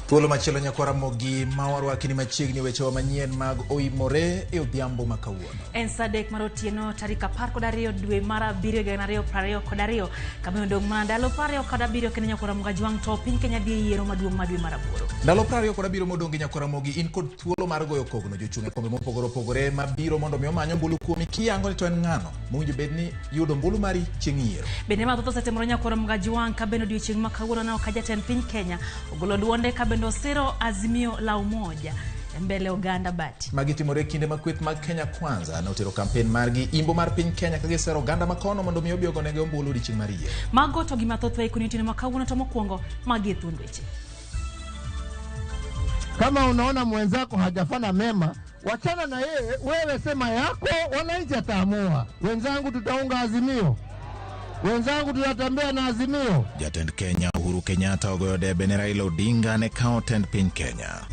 Thuolo machielo nyakwa Ramogi ma warwaki ni machiegni wechewa manyien mag oimore e odhiambo ma kawuono. En saa 3 mar otieno tarik 12 dwe mar 7 2022 kama odong' mana ndalo 27 kendo nyakwa Ramogi Ajwang' to piny Kenya dhi e yiero maduong' ma dwe mar 8. Ndalo 27 modong' gi nyakwa Ramogi in kod thuolo mar goyo kogno jochung' e kombe mopogore opogore mabiro mondo mi omany ombulu kuomi kiyango ni to en ng'ano mowinjo bed ni yudo ombulu mari chieng' yiero. Bende mathoth osetimore nyakwa Ramogi Ajwang' ka bende odiochieng' ma kawuono ne ok jatend piny Kenya ogolo duonde ka bende osiro Azimio la Umoja e mbele oganda Bati. Magi timore e kinde ma kweth mag Kenya Kwanza notero kampen margi imbo mar piny Kenya ka gisero oganda makono mondo mi obi ogonegi ombulu odiochieng' mar yiero. Mago to gi mathoth waikoni otieno ma kawuono to mokwongo magi e thuond weche. Kama unaona mwenzako hajafanya mema, wachana na yeye, wewe sema yako, wananchi ataamua. Wenzangu, tutaunga Azimio, wenzangu, tutatembea na Azimio. Jatend Kenya Uhuru Kenyatta ogoyo debe ne Raila Odinga ne kawo tend piny Kenya.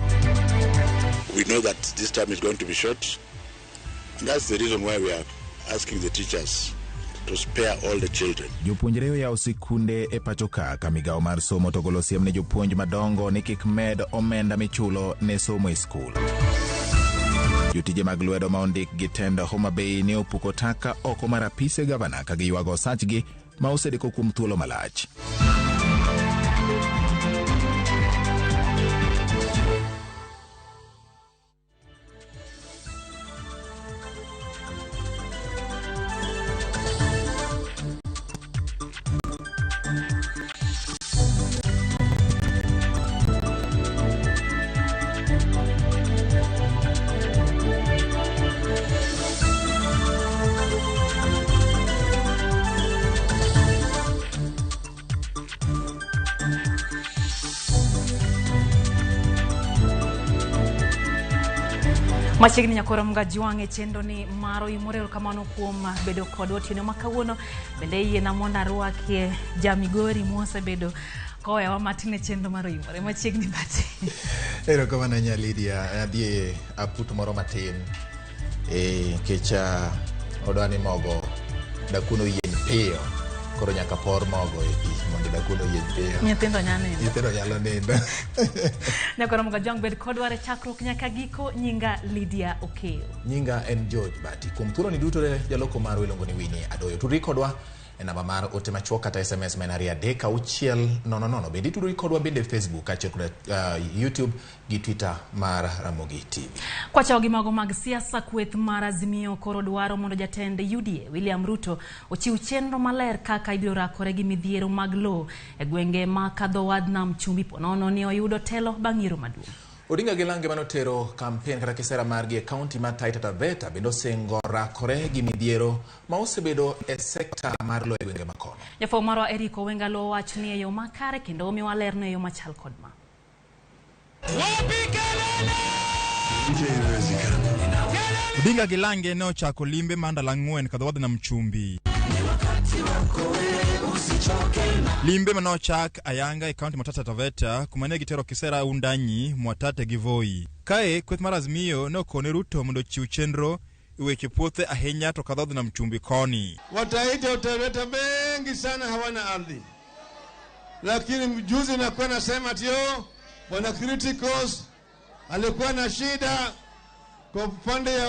We know that this term is going to be short. And that's the reason why we are asking the teachers to spare all the children. Jopuonjre oyawo sikunde e pacho ka ka migawo mar somo to ogolo siem ne jopuonj madongo ni kik med omenda michulo ne somo e skul. Jotije mag lwedo ma ondik gi tend Homa Bay ne opuko taka oko mar apise gavana ka giywago osachgi ma osedeko kuom thuolo malach. Machiegni nyakora Mgajwang' e chenro ni mar oimore erokamano kuom bedo kodwa otieno ma kawuono. Bende yiena mondo arwakie ja Migori mosebedo kowewa matin e chenro mar oimore machiegni bati. Erokamano ahinya Lydia, adhi e aput moro matin nikech odwa ni mogo dakuon oyieny piyo koro nyaka por mogo e pi mondo dakuon oyieny piyo. Nyithindo nyalo nindo. Nyithindo nyalo nindo. Nyakora Mgajwang' bed kodwa e chakruok nyaka giko. Nyinga Lydia Okeyo. Nyinga en George Bati. Kuom thuoloni duto jaloko marwa iluongo ni Winnie Adoyo. Tudri kodwa e namba mar ote machuok kata SMS ma en 23600. Bende itudori kodwa bende e Facebook kaachiel kod YouTube gi Twitter mar Ramogi TV. Kwachako gi mago mag siasa, kweth mar Azimio koro dwaro mondo jatend UDA William Ruto ochiw chenro maler kaka ibiro rakore gi midhiero mag lowo e gwenge ma kadho wadh nam chumbi ponono ni oyudo telo bang' yiero maduong'. Odinga gi Lange manotero kampen kata kisera margi e kaunti mar Taita Taveta bende osingo rakore gi midhiero ma osebedo e sekta mar lowo e gwenge makono. Jafwambo marwa Eric Owenga luwo wach ni e yo makare kendo omiwa lerno e yo machal kod ma. Odinga gi Lange ne ochako limbe mar ndalo 4 kadho wadh nam chumbi. Limbe mane ochak ayanga e kaunti ma Taita Taveta kuma ne gitero kisera Wundanyi, Mwatate gi Voi. Kae kweth mar Azimio ne okone Ruto mondo ochiw chenro e weche puothe ahinya to kadho wadh nam chumbi koni. Wataita Taveta wengi sana hawana ardhi, lakini juzi nakuwa nasema tio bwana Criticos alikuwa na shida kwa upande ya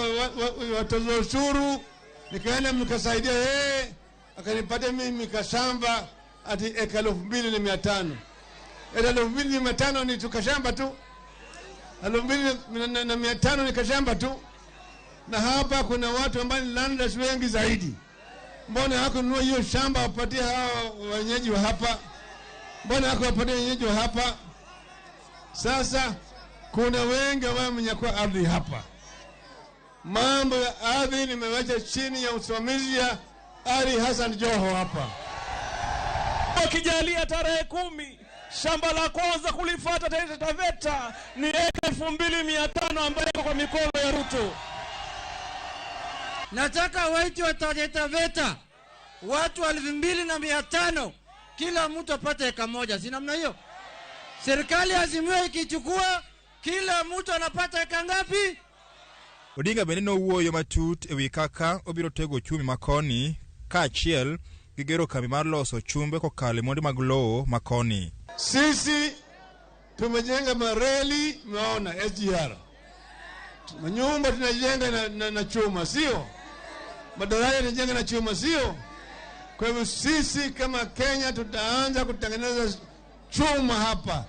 watoza ushuru, nikaenda mkasaidia yeye, akanipatia mimi kashamba ati eka 2500. Eka 2500 ni tukashamba tu, 2500 ni kashamba tu. Na hapa kuna watu ambao ni landless wengi zaidi. Mbona hakununua hiyo shamba wapatie hao wenyeji wa hapa? Mbona hakuwapatia wenyeji wa hapa? Sasa kuna wengi ambao wamenyakua ardhi hapa. Mambo ya ardhi nimewacha chini ya usimamizi ya Ali Hassan Joho hapa. Wakijalia tarehe 10 shamba la kwanza kulifuata Taita Taveta ni eka 2500 ambayo iko kwa mikono ya Ruto. Nataka waiti wa Taita Taveta watu 2500 kila mtu apate eka moja, si namna hiyo? Serikali ya Azimio ikichukua kila mtu anapata eka ngapi? Odinga bende nowuoyo matut ewi kaka obiro tego uchumi makoni kaachiel gi gero kambi mar loso chumbe kokalo e mwandu mag lowo makoni. Sisi Tumejenga mareli, mnaona SGR. Manyumba tunajenga na chuma, sio? Madaraja tunajenga na chuma, sio? Kwa hivyo sisi kama Kenya tutaanza kutengeneza chuma hapa.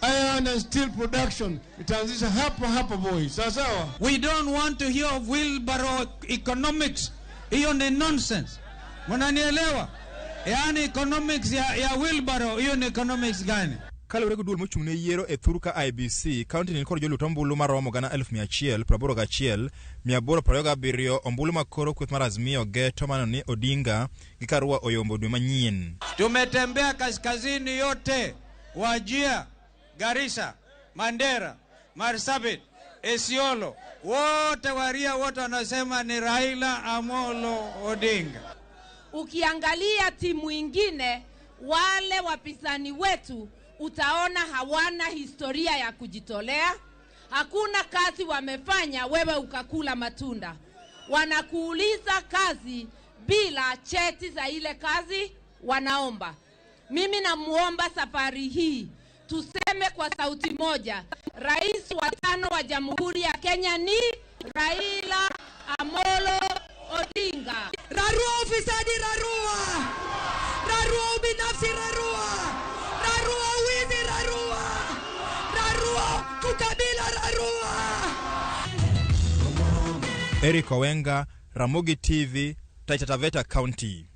Iron and steel production itaanzisha hapa hapa Voi. Sawa sawa? We don't want to hear of wheelbarrow economics. Hiyo ni nonsense. Mnanielewa? Yaani economics ya wheelbarrow hiyo ni economics gani? Kaluwore gi duol mochung' ne yiero e thur ka IEBC, kaunti ni kod jolut ombulu maromo 181,827 ombulu makoro kweth mar Azimio geto mano ni Odinga gi Karua oyombo dwe manyien. Tumetembea kaskazini yote, Wajir, Garissa, Mandera, Marsabit, Isiolo, wote waria wote wanasema ni Raila Amolo Odinga. Ukiangalia timu ingine, wale wapinzani wetu, utaona hawana historia ya kujitolea, hakuna kazi wamefanya, wewe ukakula matunda. Wanakuuliza kazi bila cheti za ile kazi wanaomba. Mimi namuomba safari hii tuseme kwa sauti moja, rais wa tano wa Jamhuri ya Kenya ni Raila Amolo Odinga. Rarua ufisadi, rarua. Rarua ubinafsi, rarua. Rarua wizi, rarua. Rarua kukabila, rarua. Eric Owenga, Ramogi TV, Taita Taveta County.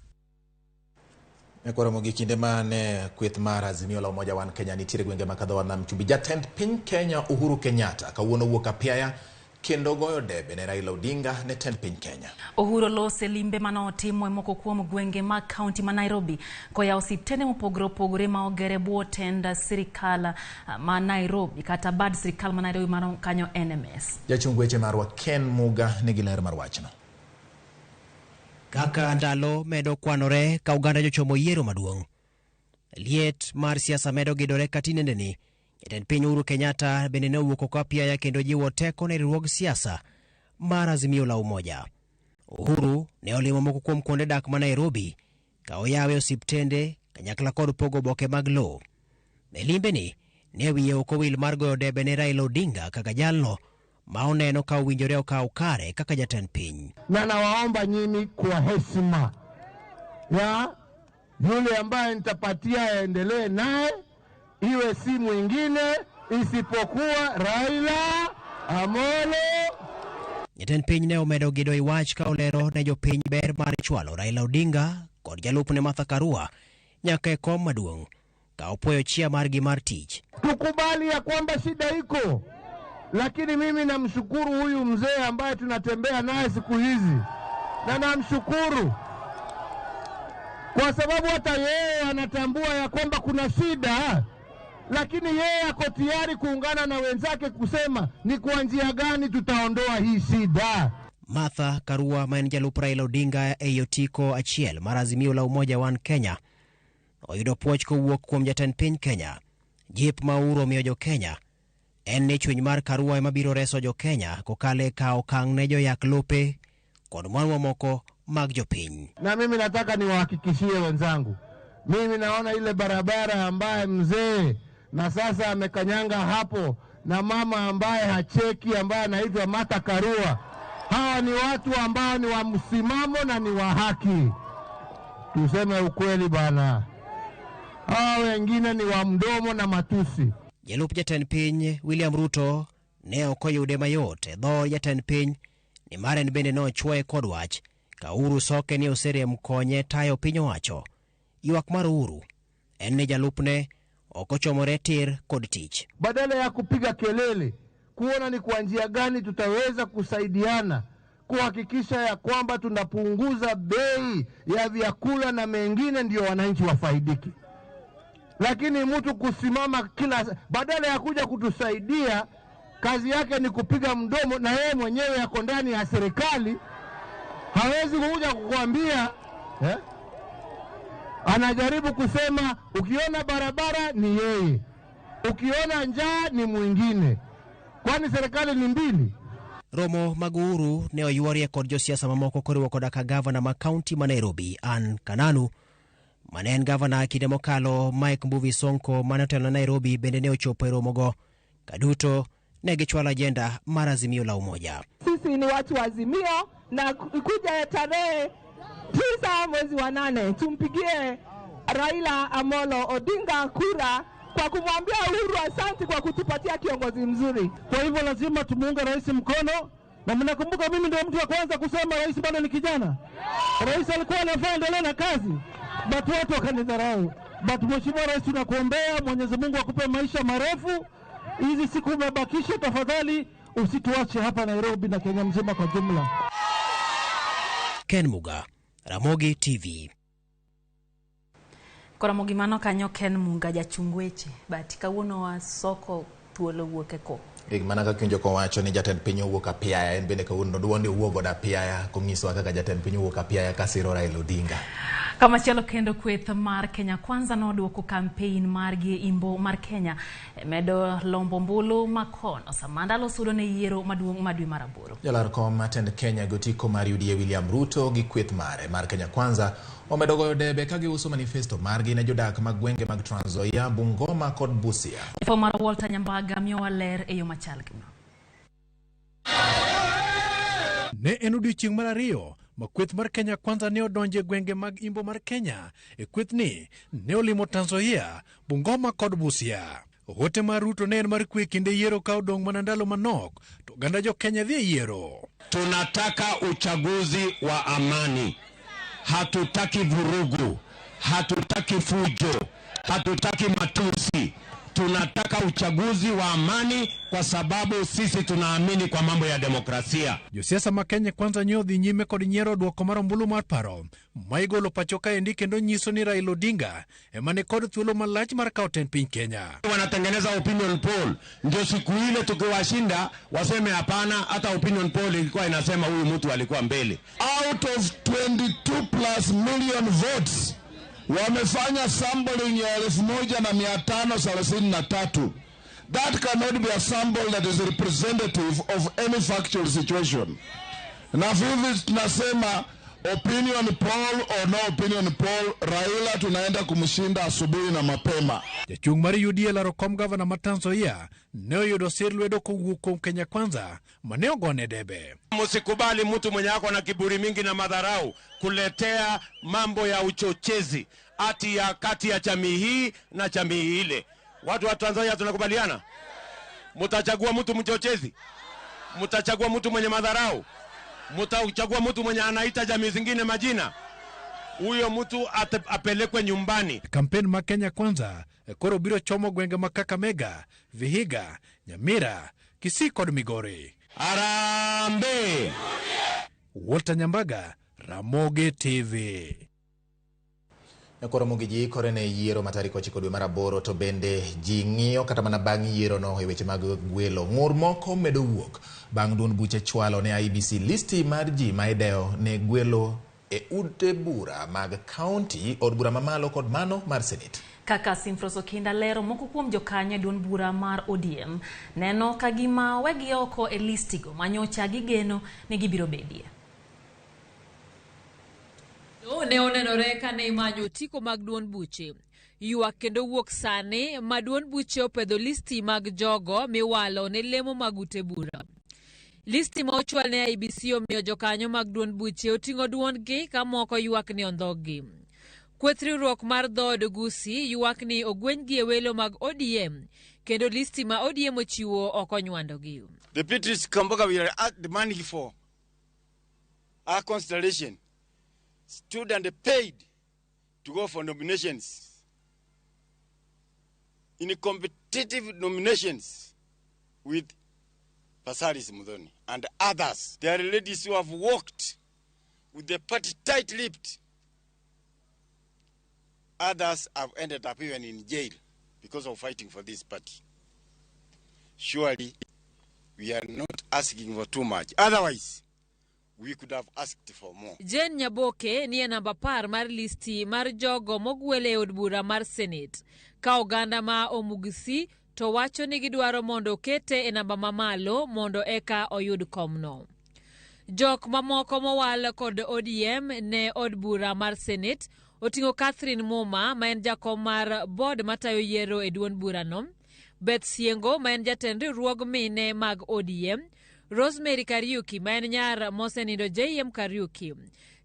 Koro gi kinde mane kweth mar Azimio la Umoja One Kenya nitiere gwenge ma kadho nam chumbi. Jatend piny Kenya Uhuru Kenyatta kawuono wuok apiaya kendo goyo debe ne Raila Odinga ne tend piny Kenya. Uhuru lose limbe manotimo e moko kuom gwenge mag kaunti ma Nairobi koyawo osiptende mopogore opogore ma ogere bwo tend sirikal ma Nairobi kata bad sirikal ma Nairobi mano kanyo NMS. Jachung weche marwa Ken Muga nigi ler mar wachno. Kaka ndalo medo kwanore ka oganda jochomo yiero maduong', liet mar siasa medo gidore katinendeni. Jatend piny Uhuru Kenyatta bende ne owuok oko apiaya kendo jiwo teko ne riwruog siasa mar Azimio la Umoja. Uhuru ne olimo moko kuom kuonde dak ma Nairobi ka oyawe osiptende kanyakla kod pogo oboke mag lowo. E limbeni ne wiye ok owil mar goyo debe ne Raila Odinga kaka jalno ma oneno ka owinjore okaw kare kaka jatend piny. Na nawaomba nyinyi kwa heshima ya yule ambaye nitapatia aendelee naye, iwe si mwingine isipokuwa Raila Amolo. Jatend piny ne omedo gido iwach ka olero ne jopiny ber mar chwalo Raila Odinga kod jalupne Martha Karua nyaka e kom maduong' ka opuoyo chia margi mar tich. Tukubali ya kwamba shida iko, lakini mimi namshukuru huyu mzee ambaye tunatembea naye siku hizi, na namshukuru kwa sababu hata yeye anatambua ya kwamba kuna shida, lakini yeye ako tayari kuungana na wenzake kusema ni kwa njia gani tutaondoa hii shida. Martha Karua ma en jalup Raila Odinga e otiko achiel mar Azimio la Umoja One Kenya oyudo puoch kowuok kuom jatend piny Kenya. Jip ma Uhuru omiyo jo Kenya en ni chuny mar Karua ema biro reso jo Kenya kokalo e kawo okang' ne joyak lope kod mwandu mamoko mag jopiny. Na mimi nataka niwahakikishie wenzangu, mimi naona ile barabara ambaye mzee na sasa amekanyanga hapo na mama ambaye hacheki ambaye anaitwa Martha Karua, hawa ni watu ambao ni wa msimamo na ni wa haki. Tuseme ukweli bana, hawa wengine ni wa mdomo na matusi. Jalup jatend piny William Ruto ne ok oyude mayot e dho jatend piny nimar en bende nochuoye kod wach ka Uhuru soke ni oserem konye tayo piny owacho. Ywak mar Uhuru en ni jalupne ok ochomore tir kod tich. Badala ya kupiga kelele, kuona ni kwa njia gani tutaweza kusaidiana kuhakikisha ya kwamba tunapunguza bei ya vyakula na mengine, ndio wananchi wafaidiki. Lakini mtu kusimama kila, badala ya kuja kutusaidia, kazi yake ni kupiga mdomo, na yeye mwenyewe yako ndani ya serikali, hawezi kuja kukuambia eh? Anajaribu kusema ukiona barabara ni yeye, ukiona njaa ni mwingine. Kwani serikali ni mbili? Romo mag Uhuru ne oyuorie kod josiasa mamoko koriwo koda ka gavana ma kaunti ma Nairobi Ann Kananu Mane en gavana kinde mokalo Mike Mbuvi Sonko mane otelo Nairobi bende ne ochopo e romogo. Kaduto ne gichwalo ajenda mar Azimio la Umoja. Sisi ni watu wa Azimio na kuja tarehe 9 mwezi wa 8 tumpigie Raila Amolo Odinga kura kwa kumwambia Uhuru asante kwa kutupatia kiongozi mzuri. Kwa hivyo lazima tumuunge rais mkono, na mnakumbuka mimi ndio mtu wa kwanza kusema rais bado ni kijana. Rais alikuwa anafaa endelee na kazi, but watu wakanidharau. But Mheshimiwa Rais, tunakuombea Mwenyezi Mungu akupe maisha marefu. Hizi siku umebakisha, tafadhali usituache hapa Nairobi na Kenya mzima kwa jumla. Ken Muga, Ramogi TV. Koro mano kanyo Ken Muga jachung weche but kawuono wasoko thuolo wuok e ko. Mana kaka winjo kowacho ni jatend piny owuok apiaya, en bende kawuono duonde owuok godo apiaya konyisowa kaka jatend piny owuok apiaya kasiro Raila Odinga. Kamachielo kendo kweth mar Kenya Kwanza noduoko kampein margi e imbo mar Kenya medo lombo ombulu makono sama ndalo sudo ne yiero maduong' ma dwe mar 8. Jalar kom matend Kenya gi otiko mar UDA William Ruto gi kweth mare mar Kenya Kwanza omedo goyo debe ka giuso manifesto margi ne jodak mag gwenge mag Trans Nzoia, Bungoma kod Busia. Jafwambo mar Walter Nyambaga miyowa ler e yo machal kama. Ne en odiochieng' mar 2 ma kweth mar Kenya Kwanza ne odonjo e gwenge mag imbo mar Kenya. E kwethni ne olimo Trans Nzoia, Bungoma kod Busia. Ote mar Ruto ne en mar kwe kinde yiero ka odong' mana ndalo manok to oganda jo Kenya dhi e yiero. Tunataka uchaguzi wa amani. Hatutaki vurugu, hatutaki fujo, hatutaki matusi. Tunataka uchaguzi wa amani kwa sababu sisi tunaamini kwa mambo ya demokrasia. Josiasa ma Kenya Kwanza nyo dhi nyime kod nyiero duoko mar ombulu mar paro ma igolo pacho kaendi kendo nyiso ni Raila Odinga ema ni kod thuolo malach mar kawo tend piny Kenya. Wanatengeneza opinion poll ndio siku ile tukiwashinda waseme hapana, hata opinion poll ilikuwa inasema huyu mtu alikuwa mbele. Out of 22 plus million votes wamefanya sampling ya 1533. That cannot be a sample that is representative of any factual situation. Na hivi tunasema opinion poll or no opinion poll, Raila tunaenda kumshinda asubuhi na mapema. Jachung' mar UDA laro kom gavana ma Trans Nzoia ne oyudo sir lwedo kowuok kuom Kenya Kwanza mane ogone debe. Msikubali mtu mwenye ako na kiburi mingi na madharau kuletea mambo ya uchochezi ati ya kati ya jamii hii na jamii ile. Watu wa Trans Nzoia tunakubaliana? Mutachagua mtu mchochezi? Mutachagua mtu mwenye madharau? Mutachagua mtu mwenye anaita jamii zingine majina? Huyo mtu apelekwe nyumbani. Kampen ma Kenya Kwanza koro biro chomo gwenge ma Kakamega, Vihiga, Nyamira, Kisii kod Migori. Harambee! Walter Nyambaga, Ramogi TV. Koro mogi ji ikore ne yiero ma tarik 9 dwe mar 8 to bende ji ng'iyo kata mana bang' yiero no e weche mag gwelo. Ng'ur moko medo wuok bang' duond buche chwalo ne IEBC listi mar ji ma ideyo ne gwelo e ute bura mag kaunti, od bura mamalo kod mano mar senate. Kaka Simfros Okinda lero, moko kuom jokanyo e duond bura mar ODM neno ka gima wegi oko e listigo manyocha gigeno ni gibiro bedie. Ne onenore kane imanyo otiko mag duond buche. Ywak kendo wuok sani ma duond buche opedho listi mag jogo miwalo ne lemo mag ute bura. Listi ma ochwal ne IEBC omiyo jokanyo mag duond buche oting'o duondgi ka moko ywak ni ondhoggi. Kweth riwruok mar dhood Gusii ywak ni ogwenygi e welo mag ODM kendo listi ma ODM ochiwo ok onywandogi. The Beatrice Kwamboka we are demanding for our consideration stood and paid to go for nominations. In competitive nominations with Pasaris Muthoni and others. There are ladies who have walked with the party tight-lipped. Others have ended up even in jail because of fighting for this party. Surely, we are not asking for too much. Otherwise, we could have asked for more. Jane Nyaboke ni e namba 10 mar listi mar jogo mogwel e od bura mar Senate. Ka oganda ma Omugisi to wacho ni gidwaro mondo okete e namba mamalo mondo eka oyud komno. Jok mamoko mowal kod ODM ne od bura mar Senate oting'o Catherine Muma ma en jakom mar board matayo yiero e duond burano, Beth Siengo ma en jatend riwruog mine mag ODM, Rosemary Kariuki ma en nyar mosenindo JM Kariuki,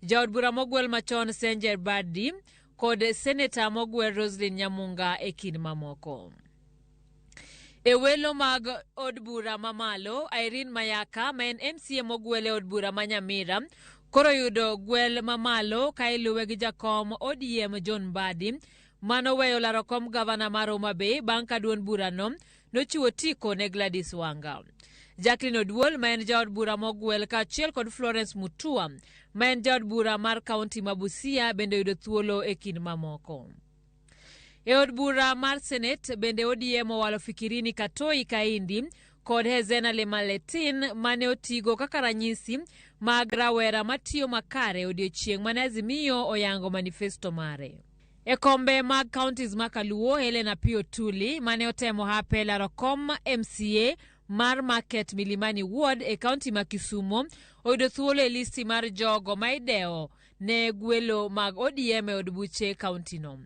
jaod bura mogwel machon Senjer Badi kod seneta mogwel Roselyn Nyamunga e kind mamoko. E welo mag od bura mamalo, Irene Mayaka ma en MCA mogwel e od bura ma Nyamira koro yudo gwel mamalo ka iluwe gi jakom ODM John Mbadi manoweyo laro kom gavana mar Homa Bay bang' ka duond burano nochiwo tiko ne Gladys Wanga. Jacqueline Oduol ma en jaod bura mogwel kaachiel kod Florence Mutua ma en jaod bura mar kaunti ma Busia bende oyudo thuolo e kind mamoko. E od bura mar Senet bende ODM owalo Fikirini Katoi Kaindi kod Hezena Lemaletin mane otigo kaka ranyisi mag rawera matiyo makare odiechieng' mane Azimio oyango manifesto mare. E kombe mag counties ma Kaluo, Helen Apio Tuli mane otemo hape laro kom MCA mar Market Milimani Ward e kaunti ma Kisumo oyudo thuolo e listi mar jogo ma idewo ne gwelo mag ODM e od buche kauntino.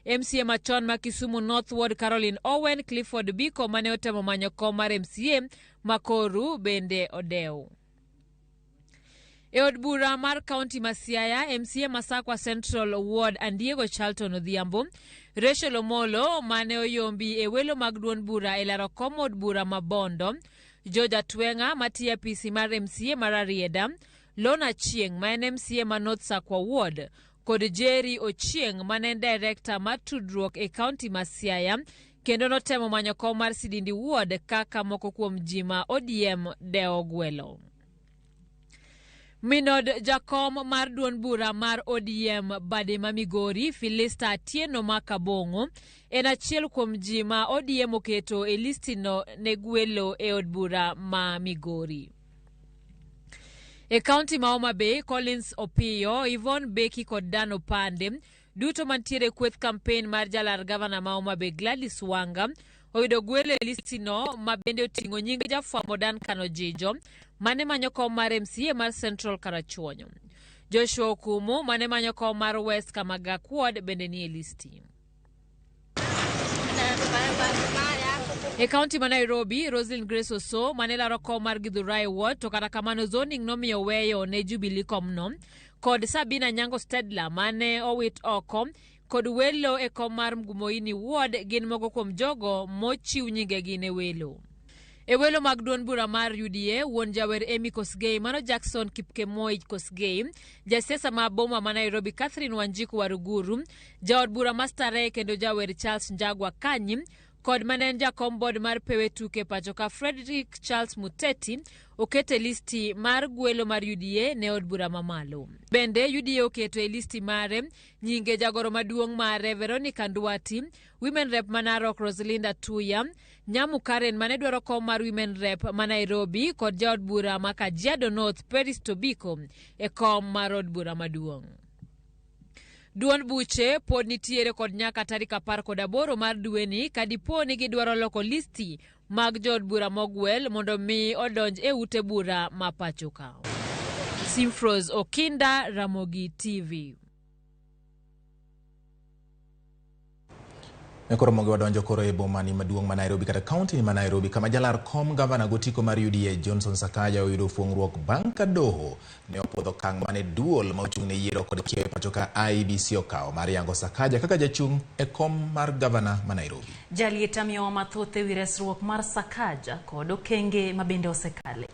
MCA machon ma Kisumu North Ward Caroline Owen Clifford Biko mane otemo manyo kom mar MCA Makoru bende odew. E od bura mar kaunti ma Siaya, MCA Masakwa Central Ward Andiego Charlton Odhiambo, Rachel Omolo mane oyombi e welo mag duond bura e laro kom od bura ma Bondo, George Atweng'a matiyo apisi mar MCA mar Rarieda, Lona Chieng' ma en MCA ma North Sakwa Ward kod Jerry Ochieng' mane en director mar tudruok e kaunti ma Siaya kendo notemo manyo kom mar Sidindi Ward kaka moko kuom ji ma ODM dewo gwelo. Minod jakom mar duond bura mar ODM bade ma Migori, Philista Atieno ma Kabong'o, en achiel kuom ji ma ODM oketo e listino ne gwelo e od bura ma Migori. E kaunti ma Homa Bay, Collins Opiyo, Yvonne Beki kod Dan Opande duto mantiere e kweth kampen mar jalar gavana ma Homa Bay Gladys Wanga oyudo gwelo e listino ma bende oting'o nying jafwambo Duncan Ojijo mane manyo kom mar MCA mar Central Karachuonyo. Joshua Okumu mane manyo kom mar West Kamagak Ward bende nie listi. E kaunti ma Nairobi, Roselyn Grace Oso mane laro kom mar Githurai Ward to kata kamano zoning nomiyo weyo ne Jubilee komno kod Sabina Nyango Stedler mane owit oko kod welo e kom mar Mgumoini Ward gin moko kuom jogo mochiw nyingegi ne welo. E welo mag duond bura mar UDA, wuon jawer Emmy Kosgei, mano Jackson Kipkemoi Kosgei, jasiasa ma boma ma Nairobi Catherine Wanjiku Waruguru, jaod bura ma Starehe kendo jawer Charles Njagua Kanyi, kod mane en jakom board mar pewe tuke pacho ka Frederick Charles Muteti oket e listi mar gwelo mar UDA ne od bura mamalo. Bende UDA oketo e listi mare nyinge jagoro maduong' mare Veronica Nduati, Women Rep ma Narok Roselinda Tuya, Nyamu Karen mane dwaro kom mar Women Rep ma Nairobi kod jaod bura ma Kajiado North Peris Tobiko e kom mar od bura maduong'. Duond buche pod nitiere kod nyaka tarik 18 mar dweni ka dipo ni gidwaro loko listi mag jood bura mogwel mondo mi odonj e ute bura ma pacho ka. Simfros Okinda, Ramogi TV. Koro mogi wadonjo koro e boma ni maduong' ma Nairobi kata kaunti ni ma Nairobi kama jalar kom gavana gotiko mar UDA Johnson Sakaja oyudo fuong'ruok bang' ka doho ne opuodho okang' mane duol ma ochung' ne yiero kod kiewo e pacho ka IEBC okawo mar yango Sakaja kaka jachung' e kom mar gavana ma Nairobi. Jalieta miyowa mathoth ewi resruok mar Sakaja kod okenge ma bende osekale.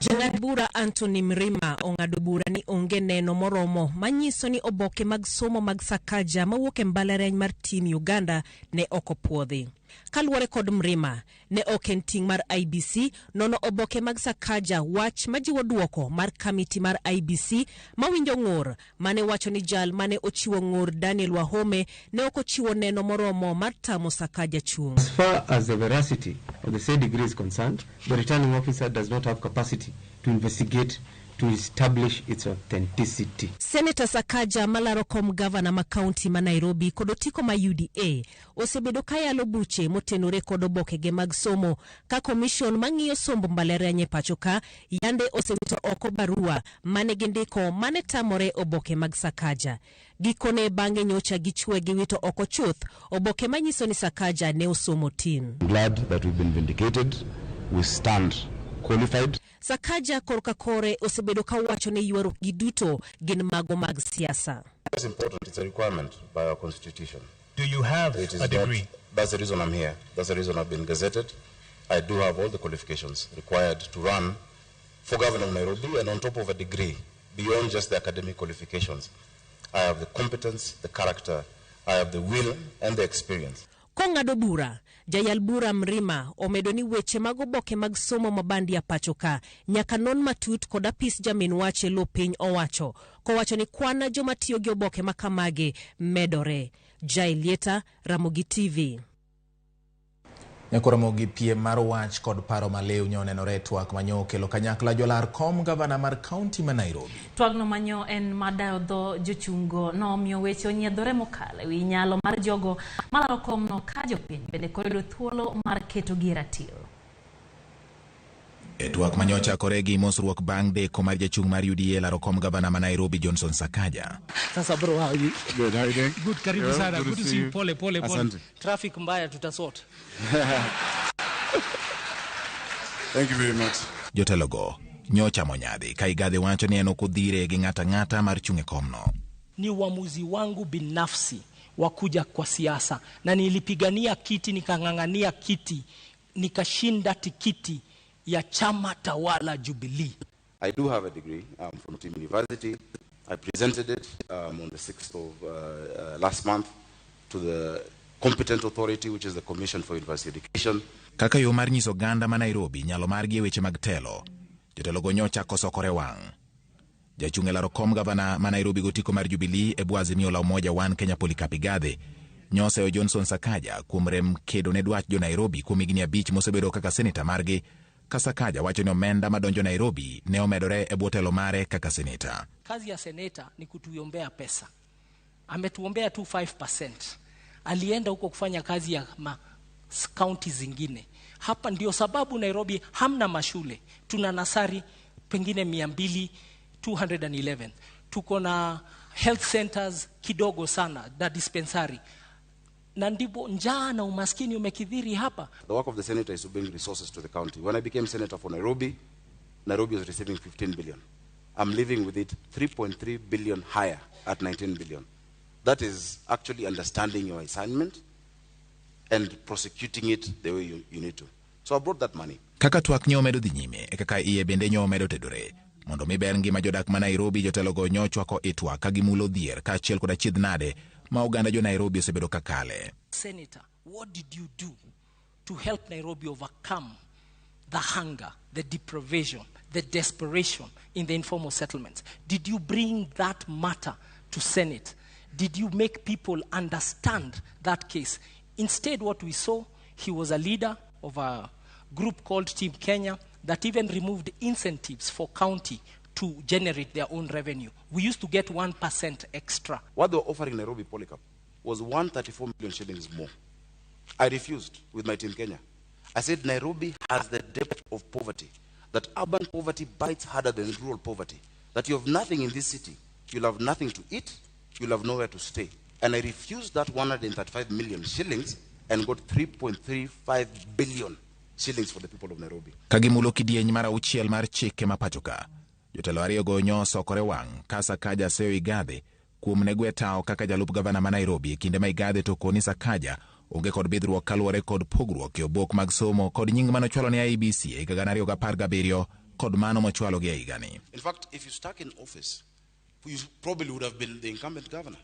Jang'ad bura Anthony Mrima ong'ado bura ni onge neno moromo manyiso ni oboke mag somo mag Sakaja mawuok e mbalariany mar Team Uganda ne ok opuodhi. Kaluwore kod Mrima, ne ok en ting' mar IEBC nono oboke mag Sakaja wach majiwo duoko mar kamiti mar IEBC mawinjo ng'ur mane wacho ni jal mane ochiwo ng'ur Daniel Wahome ne ok ochiwo neno moromo mar tamo Sakaja chung'. As far as the veracity of the said degree is concerned, the returning officer does not have capacity to investigate to establish its authenticity. Seneta Sakaja malaro kom gavana ma kaunti ma Nairobi kod otiko ma UDA osebedo kayalo buche motenore kod obokege mag somo ka komishon mang'iyo somb mbalariany e pacho ka yande osewito oko barua mane gindiko mane tamore oboke mag Sakaja. Gikone bang'e nyocha gichwe giwito oko chuth oboke manyiso ni Sakaja ne osomo tin. I'm glad that we've been vindicated. We stand qualified. Sakaja korka kore osebedo ka wacho ni ywaruok gi duto gin mago mag siasa. It's important. It's a requirement by our constitution. Do you have It is a degree? That's the reason I'm here. That's the reason I've been gazetted. I do have all the qualifications required to run for governor of Nairobi, and on top of a degree, beyond just the academic qualifications, I have the competence, the character, I have the will and the experience. Kong'ado bura, jayal bura Mrima omedo ni weche mag oboke mag somo mabandia pacho ka nyaka non matut kod apis jamin wach e lo piny owacho, kowacho ni kwana joma tiyo gi oboke makamagi medore. Jailieta, Ramogi TV. Nyako Ramogi, piem mar wach kod paro maliw nyo onenore e twak manyo okelo kanyakla jolar kom gavana mar kaunti ma Nairobi. Twagno manyo en madayo dho jochungo nomiyo weche onyiedhore mokalo ewi nyalo mar jogo malaro komno ka jopiny bende koro yudo thuolo mar ketogi e ratil. E twak manyo ochakore gi mosruok bang' deko mar jachung' mar UDA laro kom gavana ma Nairobi Johnson Sakaja. Sasa bro, how are you? Good, how are you doing? Good, karibu Yeah, sana. good Good to see you. Pole, pole, pole. Asante. Traffic mbaya tutasort. Thank you very much. Jotelogo nyocha monyadhi ka Igathe wacho ni en ok odhire gi ng'ato ang'ata mar chung' e komno. Ni uamuzi wangu binafsi wa kuja kwa siasa, na nilipigania kiti, nikang'ang'ania kiti, nikashinda tikiti ya chama tawala Jubilee. I do have a degree from Team University. I presented it on the 6th of last month to the competent authority, which is the Commission for University Education. Kaka yo mar nyiso oganda ma Nairobi nyalo margi e weche mag telo, jotelogo nyocha kosokore wang'. Jachung' e laro kom gavana ma Nairobi gotiko mar Jubilee e bwo Azimio la Umoja One Kenya Polycarp Igathe nyoseyo Johnson Sakaja kuom rem kedo ne dwach jo Nairobi kuom higni 5 mosebedo kaka seneta margi, ka Sakaja wacho ni omenda madonjo Nairobi ne omedore e bwo telo mare kaka seneta. Kazi ya seneta ni kutuombea pesa. Ametuombea tu 5%. Alienda huko kufanya kazi ya kaunti zingine. Hapa ndio sababu Nairobi hamna mashule. Tuna nasari pengine 200, 211. Tuko na health centers kidogo sana na dispensary. Na ndipo njaa na umaskini umekithiri hapa. The work of the senator is to bring resources to the county. When I became senator for Nairobi, Nairobi was receiving 15 billion. I'm living with it 3.3 billion higher at 19 billion. That is actually understanding your assignment and prosecuting it the way you need to. So I brought that money. Kaka twak nyo omedo dhi nyime, e kaka iye bende nyo omedo tedore. Mondo mi ber ngima jodak ma Nairobi, jotelogo nyo chwako i twak ka gimulo dhier kaachiel kod achiedh nade ma oganda jo Nairobi osebedo ka kale. Senator, what did you do to help Nairobi overcome the hunger, the deprivation, the desperation in the informal settlements? Did you bring that matter to Senate? Did you make people understand that case? Instead, what we saw, he was a leader of a group called Team Kenya that even removed incentives for county to generate their own revenue. We used to get 1% extra. What they were offering Nairobi Polycarp was 134 million shillings more. I refused with my Team Kenya. I said Nairobi has the depth of poverty, that urban poverty bites harder than rural poverty, that you have nothing in this city, you'll have nothing to eat, you'll have nowhere to stay. And I refused that 135 million shillings and got 3.35 billion shillings for the people of Nairobi. Ka gimulo kidieny mar 6 mar chike ma pacho ka, jotelo ariyogo nyo osokore wang' ka Sakaja seyo Igathe kuom ne gwe tao kaka jalup gavana ma Nairobi e kinde ma Igathe to koni Sakaja onge kod bidhruok kaluwore kod pogruok e obok mag somo kod nying manochwalo ne IEBC e higa 2017 kod mano mochwalo gi e higani. In fact, if you stuck in office, you probably would have been the incumbent governor.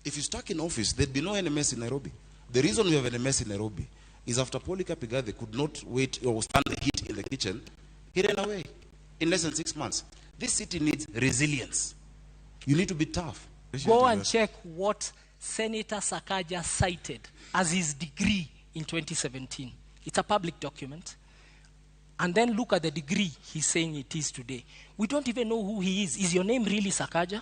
If you stuck in office, there'd be no NMS in Nairobi. The reason we have NMS in Nairobi is after Polycarp Igathe could not wait or stand the heat in the kitchen, he ran away in less than 6 months. This city needs resilience. You need to be tough. Go and check what Senator Sakaja cited as his degree in 2017. It's a public document. And then look at the degree he's saying it is today. We don't even know who he is. Is your name really Sakaja?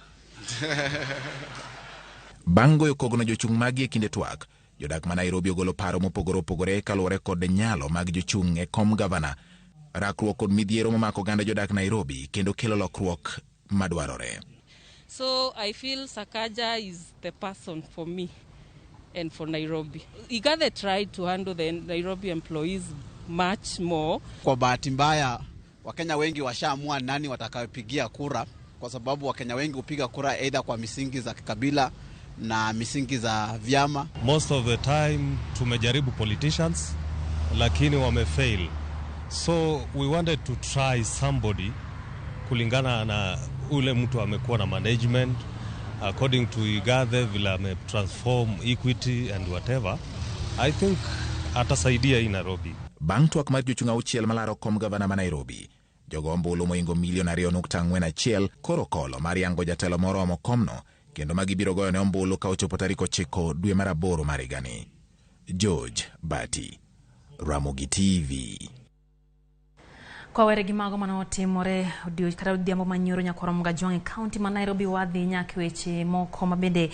Bang' goyo kogno jochung' magi e kinde twak, jodak ma Nairobi ogolo paro mopogore opogore kaluwore kod nyalo mag jochung' e kom gavana, rakruok kod midhiero momako oganda jodak Nairobi kendo kelo lokruok madwarore. So I feel Sakaja is the person for me and for Nairobi. Igathe tried to handle the Nairobi employees much more. Kwa bahati mbaya Wakenya wengi washaamua nani watakayopigia kura, kwa sababu Wakenya wengi hupiga kura aidha kwa misingi za kikabila na misingi za vyama. Most of the time tumejaribu politicians lakini wamefail, so we wanted to try somebody kulingana na ule mtu amekuwa na management according to Igathe vile ametransform Equity and whatever. I think atasaidia hii Nairobi. Bang' twak mar jochung' auchiel malaro kom gavana ma Nairobi, jogo ombulu mohingo milion 2.41 koro kolo mar yango jatelo moromo komno kendo ma gibiro goyo ne ombulu ka ochopo tarik 9 dwe mar 8 mar higani. George Bati, Ramogi TV. Kwa were gi mago mane otimore kata odhiambo manyoro nyakwaro Mgajwang' e kaunti ma Nairobi, wadhi nyaka weche moko mabende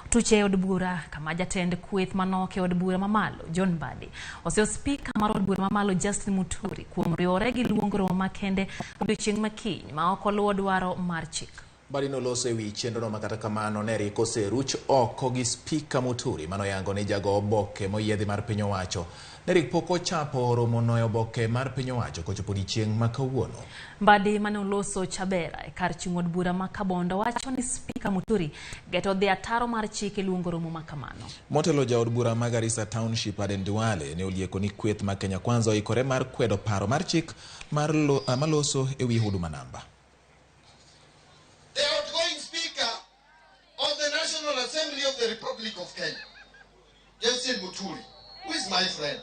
tuche e od bura kama jatend kweth manok e od bura mamalo John Mbadi oseo spika mar od bura mamalo Justin Muturi kuom riwore gi luongo romo makende odiochieng' makiny ma ok oluwo dwaro mar chik. Mbadi noloso e wi chenrono ma kata kamano ne rik oseruch oko gi spika Muturi manoyango ni jago oboke moyiedhi mar piny owacho ne rik pok ochapo romono e oboke mar piny owacho kochopo odiechieng' ma kawuono. Mbadi mane oloso Chabera e kar chung' od bura ma Kabondo wacho ni spika Muturi geto dhi ataro mar chik e luongo romo ma kamano. Motelo jaod bura ma Garissa Township Aden Duale ne olieko ni kweth ma Kenya Kwanza oikore mar kwedo paro mar chik mar maloso e wi Huduma Namba. The outgoing Speaker of the National Assembly of the Republic of Kenya, Justin Muturi, who is my friend,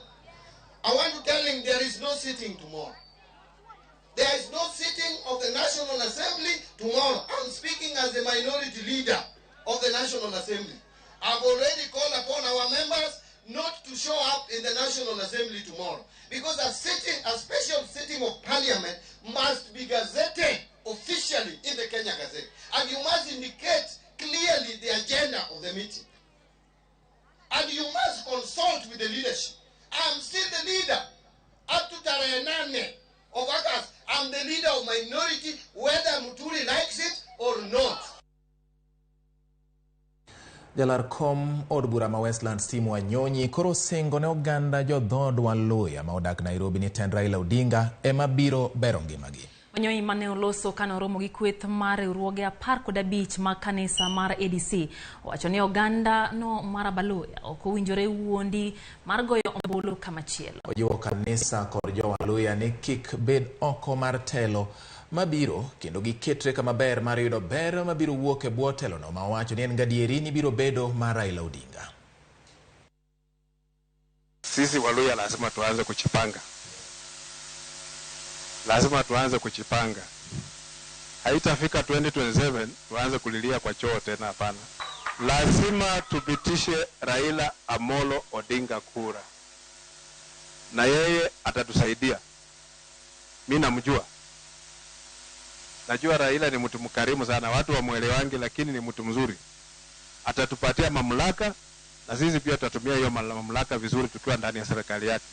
I want to tell him there is no sitting tomorrow. There is no sitting of the National Assembly tomorrow. I'm speaking as the minority leader of the National Assembly. I've already called upon our members not to show up in the National Assembly tomorrow, because a special sitting of Parliament must be gazetted officially in the Kenya Gazette, and you must indicate clearly the agenda of the meeting, and you must consult with the leadership. I'm still the leader up to tarehe 8 of August. I'm the leader of minority, whether Muturi likes it or not. Jalar kom od bura ma Westlands Tim Wanyonyi koro singo ne oganda jodhood Waluya ma odak Nairobi ni tend Raila Odinga ema biro bero ngimagi. Wanyonyi mane oloso kane oromo gi kweth mar riwruoge 15 mag kanisa mar ADC owacho ni oganda no mar Abaluya ok owinjore wuondi mar goyo ombulu kamachielo. Ojiwo kanisa kod jo Waluya ni kik bed oko mar telo mabiro kendo giketre kama ber mar yudo ber mabiro wuok e bwo telono ma owacho ni en gadieri ni biro bedo mar Raila Odinga. Sisi Waluya lazima tuanze kujipanga. Lazima tuanze kujipanga. Haitafika 2027 tuanze kulilia kwa choo tena, hapana. Lazima tupitishe Raila Amolo Odinga kura. Na yeye atatusaidia. Mimi namjua. Najua Raila ni mtu mkarimu sana, watu wamuelewangi, lakini ni mtu mzuri. Atatupatia mamlaka na sisi pia tutatumia hiyo mamlaka vizuri tukiwa ndani ya serikali yake.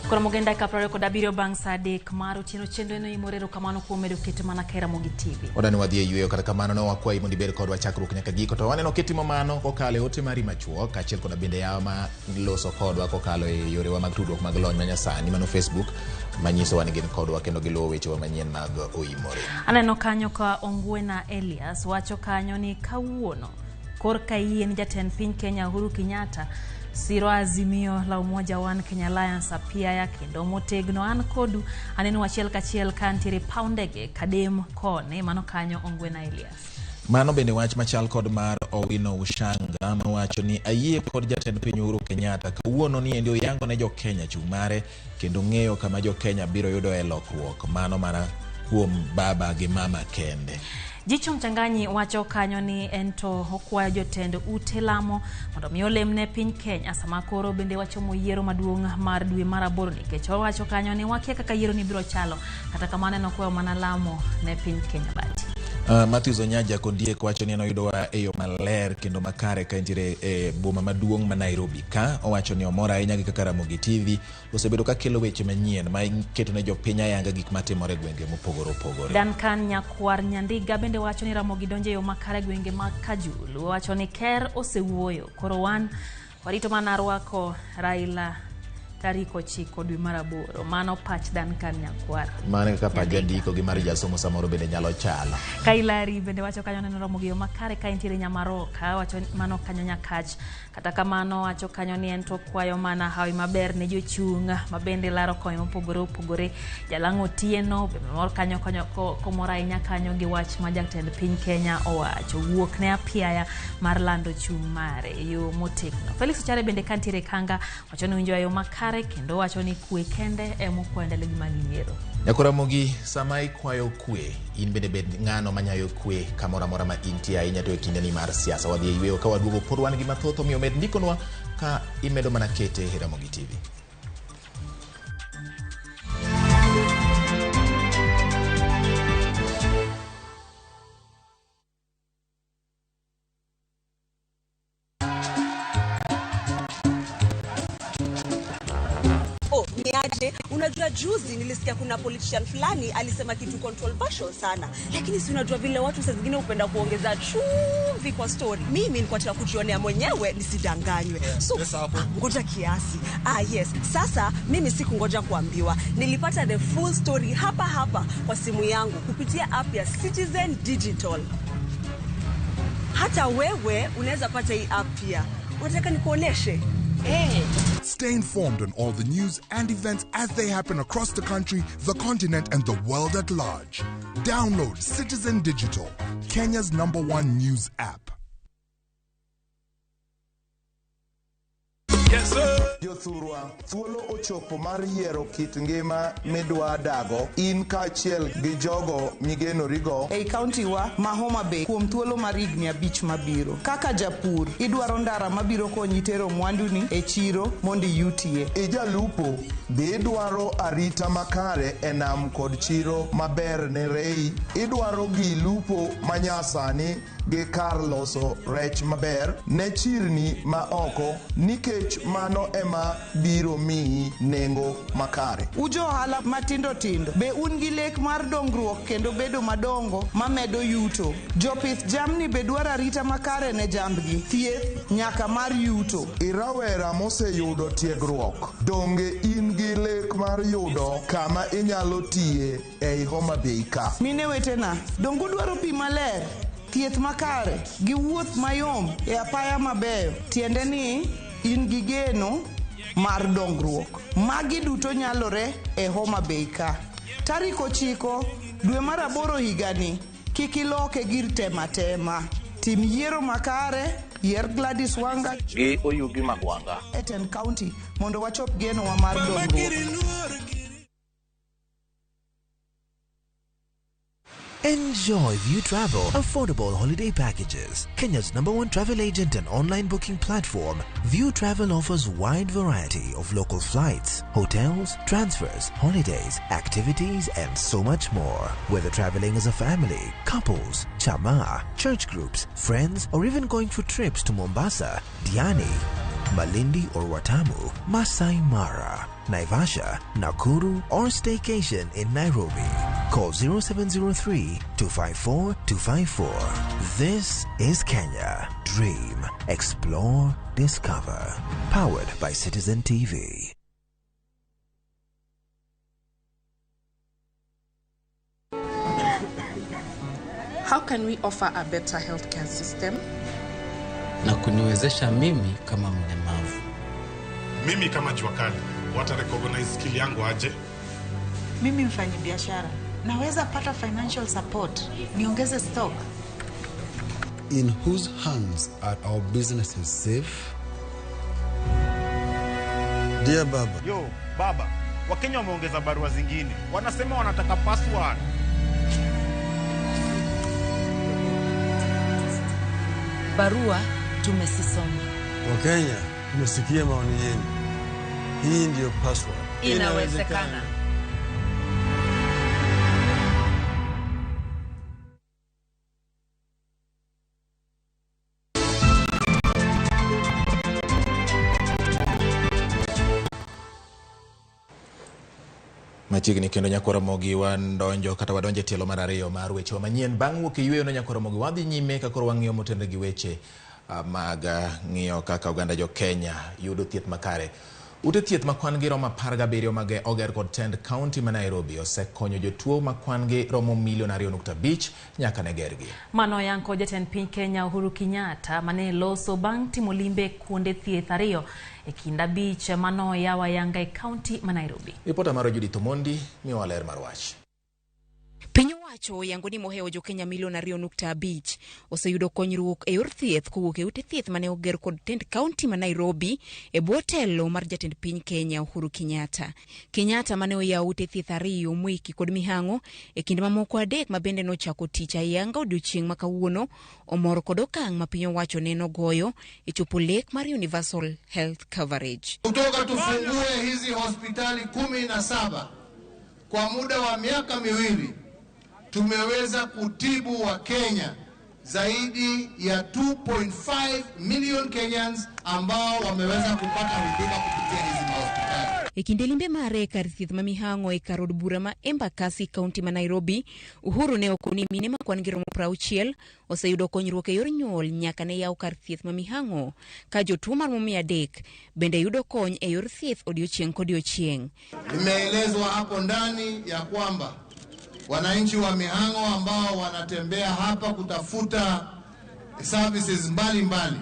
Koro mogenda ka 27 bang' saa 3 mar otieno chenro eno imorero kamano kuom medo keto mana ka Ramogi TV. Odani wadhi e yweyo kata kamano ne wakwayi mondo ibed kodwa chakruok nyaka giko to waneno kitimo mano kokalo e ote mari machuok kaachiel koda bende yawa ma loso kodwa kokalo e yorewa mag tudruok mag lony manyasani mano Facebook manyisowa ni gin kodwa kendo giluwo wechewa manyien mag Oimore. Aneno kanyo ka Ongwena Elias wacho kanyo ni kawuono korka yie ni jatend piny Kenya Uhuru Kenyatta siro Azimio la Umoja One Kenya Alliance apiaya kendo motegno an kodu aneno achiel kachiel ka ntiere paw ndege kadem kone mano kanyo Ongwena Elias. Mano bende wach machal kod mar Owino Ushanga mawacho ni ayie kod jatend piny Uhuru Kenyatta kawuono ni endi oyango ne jo Kenya chung' mare kendo ng'eyo kama jo Kenya biro yudo e lokruok mano mana kuom baba gi mama kende. Jicho Mchanganyi wacho kanyo ni en to okwayo jotend ute lamo mondo mi olemne piny Kenya sama koro bende wachomo yiero maduong' mar dwe mar 8 nikech owacho kanyo ni wakia kaka yiero ni biro chalo, kata kamano en okwayo mana lamo ne piny Kenya bati. Matthews Onyaja Kondiek wacho ni en oyudowa e yo maler kendo makare ka entiere e boma maduong' ma Nairobi ka. Owacho ni omor ahinya gi kaka Ramogi TV osebedo ka kelo weche manyien ma iketo ne jopiny ayanga gik matimore e gwenge mopogore opogore. Duncan Nyakwar Nyandiga bende wacho ni Ramogi donjo e yo makare e gwenge mag Kajulu. Owacho ni ker osewuoyo, koro wan warito mana rwako Raila tarik 9 dwe mar 8. Mano pach Duncan Nyakwar. Mano kaka pach jandiko gi mar jasomo samoro bende nyalo chalo. Kailari bende wacho kanyo neno Ramogi yo makare ka entiere Nyamaroka, wacho mano kanyo Nyakach. Kata kamano wacho kanyo ni en to kwayo mana hawi maber ne jochung' ma bende laro kony mopogore opogore. Jalang'o Otieno bende mor kanyo konyo komor ahinya kanyo gi wach ma jatend piny Kenya owacho wuok ne apiaya mar lando chung' mare e yo motegno. Felix Ochare bende kantiere Kanga wacho ni winjo yo makare kendo wacho ni kwe kende ema okwayo ndalogi mag yiero. Nyakoramogi, sama ikwayo kwe, in bende bed ng'ano manyayo kwe kamoro amora ma intie ahinya to e kindeni mar siasa. Wadhi e yweyo ka waduogo pod wan gi mathoth, omiyo med ndikonwa ka imedo mana kete e Ramogi TV. Niaje, unajua juzi nilisikia kuna politician fulani alisema kitu controversial sana, lakini si unajua vile watu saa zingine hupenda kuongeza chumvi kwa story. Mimi nilikuwa nataka kujionea mwenyewe nisidanganywe. So ngoja kiasi. Yes. Sasa mimi sikungoja kuambiwa. Nilipata the full story hapa hapa kwa simu yangu kupitia app ya Citizen Digital. Hata wewe unaweza pata hii app pia. Unataka nikuoneshe? Hey. Stay informed on all the news and events as they happen across the country, the continent, and the world at large. Download Citizen Digital, Kenya's #1 news app. Yes, sir. Jothurwa, thuolo ochopo mar yiero kit ngima midwa dago in kaachiel gi jogo migenorigo ei kaunti wa ma Homa Bay kuom thuolo mar higni 5 mabiro. Kaka japur, idwaro ndara mabiro konyi tero mwanduni e chiro mondo iyutie. Ijalupo, be idwaro arita makare e nam kod chiro maber ne rei. Idwaro gi lupo manyasani gi kar loso rech maber ne chirni ma oko, nikech mano ema biro miyi nengo makare. Ujo ohala matindo tindo, be un gi lek mar dongruok kendo bedo madongo mamedo yuto. Jopith jamni be dwaro arita makare ne jambgi, thieth nyaka mar yuto. Irawera moseyudo tiegruok, donge in gi lek mar yudo kama inyalo tiye ei Homa Bay ka? Mine wetena, donge udwaro pi maler, thieth makare gi wuoth mayom e apaya mabeyo? Tiende ni in gi geno mar dongruok. Magi duto nyalore e Homa Bay ka. Tarik 9 dwe mar 8 higani, kik iloke gir tema tema. Tim yiero makare, yier Gladys Wanga gi Oyugi Magwanga e Ten County mondo wachop genowa mar dongruok. Enjoy View Travel affordable holiday packages. Kenya's #1 travel agent and online booking platform, View Travel offers wide variety of local flights, hotels, transfers, holidays, activities, and so much more. Whether traveling as a family, couples, chama, church groups, friends, or even going for trips to Mombasa, Diani, Malindi or Watamu, Masai Mara, Naivasha, Nakuru, or staycation in Nairobi. Call 0703 254 254. This is Kenya. Dream, explore, discover. Powered by Citizen TV. How can we offer a better healthcare system? Na kuniwezesha mimi kama mlemavu. Mimi kama jua kali, wata recognize skill yangu aje? Mimi mfanyibiashara, naweza pata financial support, niongeze stock. In whose hands are our businesses safe? Dear Baba. Yo, Baba, Wakenya wameongeza barua zingine. Wanasema wanataka password. Barua tumesisoma. Wakenya, tumesikia maoni yenu. Hii ndiyo password. Inawezekana. Machiegni kendo Nyakoromogi wadonjo kata wadonjo e tielo mar ariyo mar wechewa manyien. Bang' wuok e yweyo no Nyakoromogi wadhi nyime ka koro wang'iyo motenore gi weche mag ng'iyo kaka oganda jo Kenya yudo thieth makare. Ute thieth ma kwan gi romo 17 mag oger kod tend kaunti ma Nairobi osekonyo jotuo ma kwan gi romo milion 2.5 nyaka ne gergi. Mano oyang kod jatend piny Kenya Uhuru Kenyatta mane loso bang' timo limbe kuonde thieth 2 e kind 5 mano oyaw ayanga e kaunti ma Nairobi. Ripota mar Judith Omondi miyowa ler mar wach. Piny owacho oyango ni mohewo jo Kenya milion 2.5 oseyudo konyruok e yor thieth kowuok e ute thieth mane oger kod tend kaunti ma Nairobi e bwo telo mar jatend piny Kenya Uhuru Kenyatta. Kenyatta mane oyawo ute thieth 2 Mwiki kod Mihang'o e kind mamoko 3 ma bende nochako tich ayanga odiochieng' ma kawuono omor kod okang' ma piny owacho neno goyo e chopo lek mar Universal Health Coverage. Kutoka tufungue hizi hospitali 17 kwa muda wa miaka 2 tumeweza kutibu wa Kenya zaidi ya 2.5 million Kenyans ambao wameweza kupata huduma kupitia hizi mahospitali. E kinde limbe mare kar thieth ma Mihang'o e kar od bura ma Embakasi kaunti ma Nairobi, Uhuru ne okoni mine ma kwan gi romo 60 oseyudo konyruok e yor nyuol nyaka ne yaw kar thieth ma Mihang'o, ka jotuo maromo 300 bende yudo kony e yor thieth odiochieng' kodiochieng'. Nimeelezwa hapo ndani ya kwamba wananchi wa Mihang'o ambao wanatembea hapa kutafuta services mbalimbali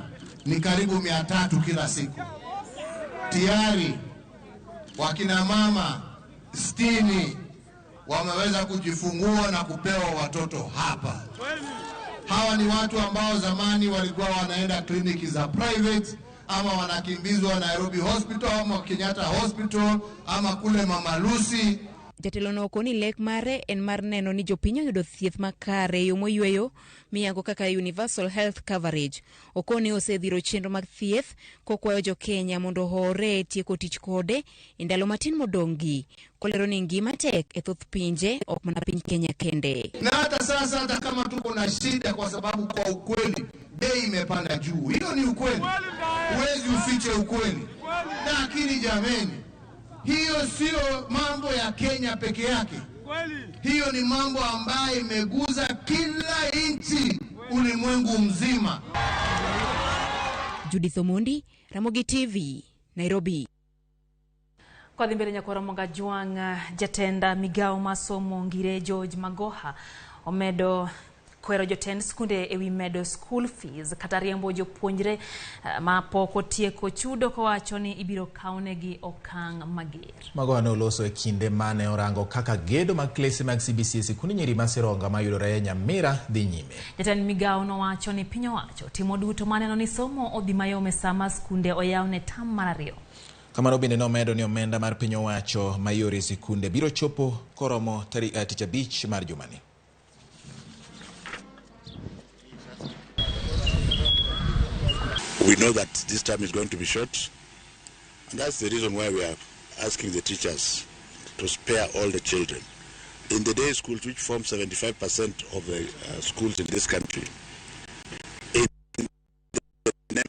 ni karibu 300 kila siku. Tayari wakina mama 60 wameweza kujifungua na kupewa watoto hapa. Hawa ni watu ambao zamani walikuwa wanaenda kliniki za private ama wanakimbizwa Nairobi Hospital ama Kenyatta Hospital ama kule Mama Lucy. Jatelo no okoni lek mare en mar neno ni jopiny oyudo thieth makare e yo moyweyo miyango kaka Universal Health Coverage. Okoni osedhiro chenro mag thieth kokwayo jo Kenya mondo ohore tieko tich kode e ndalo matin modong'gi. Kolero ni ngima tek e thoth pinje ok mana piny Kenya kende. Na hata sasa hata kama tuko na shida, kwa sababu kwa ukweli bei imepanda juu. Hiyo ni ukweli. Huwezi ufiche ukweli. Lakini jameni, hiyo sio mambo ya Kenya peke yake. Hiyo ni mambo ambayo imeguza kila nchi ulimwengu mzima. Judith Omondi, Ramogi TV, Nairobi. Kwa dhi mbele Nyakoromoga Jwang' jatenda migao masomo Ngire George Magoha omedo kwero jotend skunde ewi medo school fees kata riembo jopuonjre ma pok otieko chudo kowacho ni ibiro kawnegi okang' mager. Magoha ne oloso e kinde mane orango kaka gedo mag klese mag CBC e sikunde nyiri ma Sironga mayudore e Nyamira dhi nyime. Jatend migao nowacho ni piny owacho timo duto maneno ni somo odhi mayom e sama skunde oyaw ne tam mar 2. Kamano bende nomedo ni omenda mar piny owacho mayore sikunde biro chopo koromo tarik tich abich mar jumani. We know that this term is going to be short, and that's the reason why we are asking the teachers to spare all the children. In the day schools, which form 75% of the schools in this country, in the name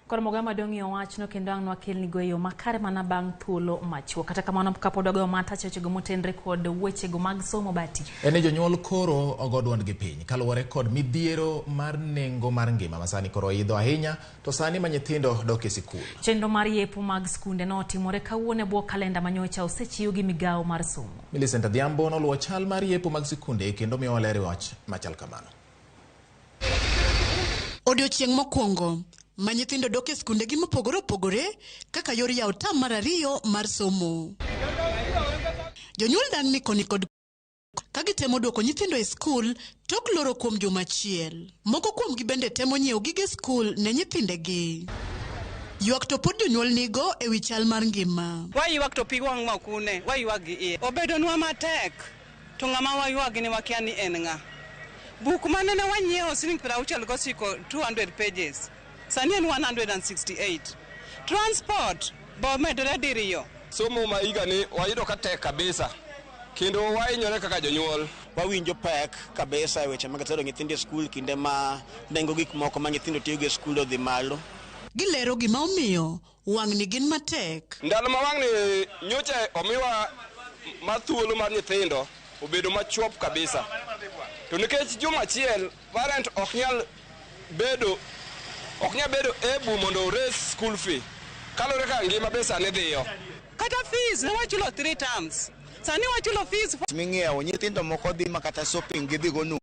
Koromoga madong' e wachno kendo ang' nwakelnigo e yo makare mana bang' thuolo machuok. Kata kamano kapod wagoyo mata chechego motenre kod wechego mag somo bati. En ni jonyuol koro ogo duondgi piny kaluwore kod midhiero mar nengo mar ngima ma sani koro oidho ahinya to sani ma nyithindo dok e sikul. Chenro mar yepo mag skunde notimore kawuono e bwo kalenda manyocha osechiw gi migawo mar somo. Millicent Adhiambo noluwo chal mar yepo mag sikunde kendo miyowa ler e wach machal kamano. Odiochieng' mokwongo ma nyithindo dok e skundegi mopogore opogore kaka yor yawo tam mar ariyo mar somo. Jonyuol dang'ni koni kod ka gitemo duoko nyithindo e skul tok loro kuom juma achiel. Moko kuomgi bende temo nyiewo gige skul ne nyithindegi. Ywak to pod jonyuol nigo e wi chal mar ngima. Waywak to pi wang' ok une, waywak gi iye. Obedonwa matek, to ng'ama waywag ni wakia ni en ng'a. Buk manene wanyiewo siling 69 200 pages, sani en 168. Transport bo medore diriyo. Somo ma higani wayudo ka tek kabisa kendo wahinyore kaka jonyuol. Wawinjo pek kabisa e weche mag tero nyithindo e skul kinde ma nengo gik moko ma nyithindo tiyogo e skul odhi malo. Gilero gima omiyo wang'ni gin matek. Ndalo ma wang'ni nyocha omiwa mar thuolo mar nyithindo obedo machuok kabisa. To nikech juma achiel parent ok nyal bedo able mondo ores school fee. Kaluwore kaka ngima be sani dhiyo. Kata fees ne wachulo 3 terms. Sani wachulo fees. Ming'iewo nyithindo moko dhi ma kata shopping gidhi go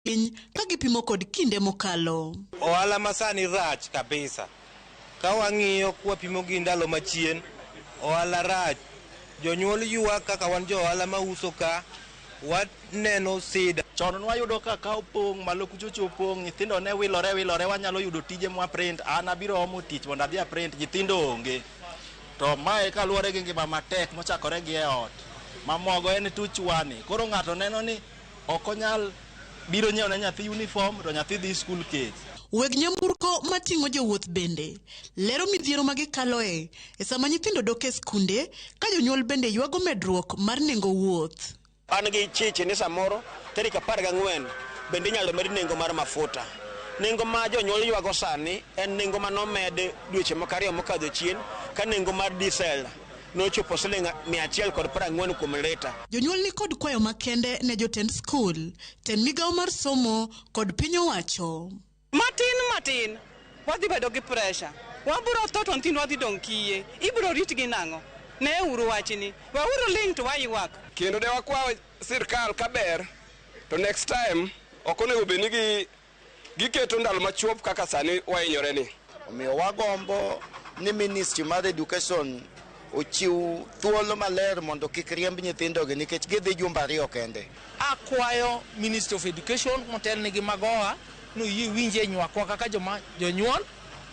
piny ka gipimo kod kinde mokalo. Ohala masani rach kabisa. Ka wang'iyo kwapimo gi ndalo machien, ohala rach. Jonyuol ywak kaka wan jo ohala mauso ka, waneno sida. Chon nwayudo ka ka opong', malo kuchocho opong', nyithindo ne wilore, wanyalo yudo tije mwa print. An abiro omo tich mondo adhi a print, nyithindo onge. To mae kaluwore gi ngima matek mochakore gi e ot. Mamogo en tuchwani. Koro ng'ato neno ni ok onyal biro nyiewo ne nyathi uniform to nyathi dhi skul kech. Weg nyamburko mating'o jowuoth bende lero midhiero ma gikaloe e sama nyithindo dok e skunde ka jonyuol bende ywago medruok mar nengo wuoth. An gi chiche ni samoro tarik 14 bende inyalo med nengo mar mafuta. Nengo ma jonyuol ywago sani en nengo manomed dweche moko ariyo mokadho chien ka nengo mar diesel nochopo siling 140 kuom lita. Jonyuol ni kod kwayo makende ne jotend skul, tend migawo mar somo kod piny owacho. Matin, wadhi bedo gi pressure. Wabiro tho to nyithindwa dhi dong' kiye. Ibiro ritgi nang'o? Ne uru wachni. Weuru ling' to waywak. Kendo ne wakwa sirkal kaber to next time ok onego bed ni giketo ndalo machuok kaka sani wahinyore ni. Omiyo wagombo ni Ministry mar Education ochiw thuolo maler mondo kik riemb nyithindogi nikech gidhi jumbe ariyo kende. Akwayo Ministry of Education motelnigi Magoha ni oyie winje nywakwa kaka joma jonyuol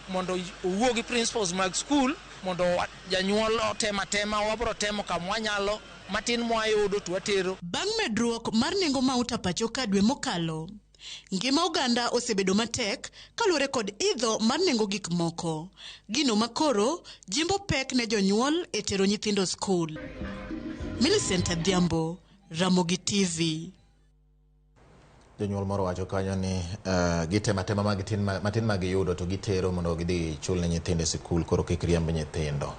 mondo owuo gi principals mag skul mondo janyuol otem atema, wabro temo kama wanyalo matin mwayudo to watero. Bang' medruok mar nengo mauta pacho ka dwe mokalo, ngima oganda osebedo matek kaluwore kod idho mar nengo gik moko. Gino makoro jimbo pek ne jonyuol e tero nyithindo skul. Millicent Adhiambo, Ramogi TV. Jonyuol moro wacho kanyo ni gitemo atema matin ma giyudo to gitero mondo gidhi chul ne nyithindo e sikul, koro kik riemb nyithindo.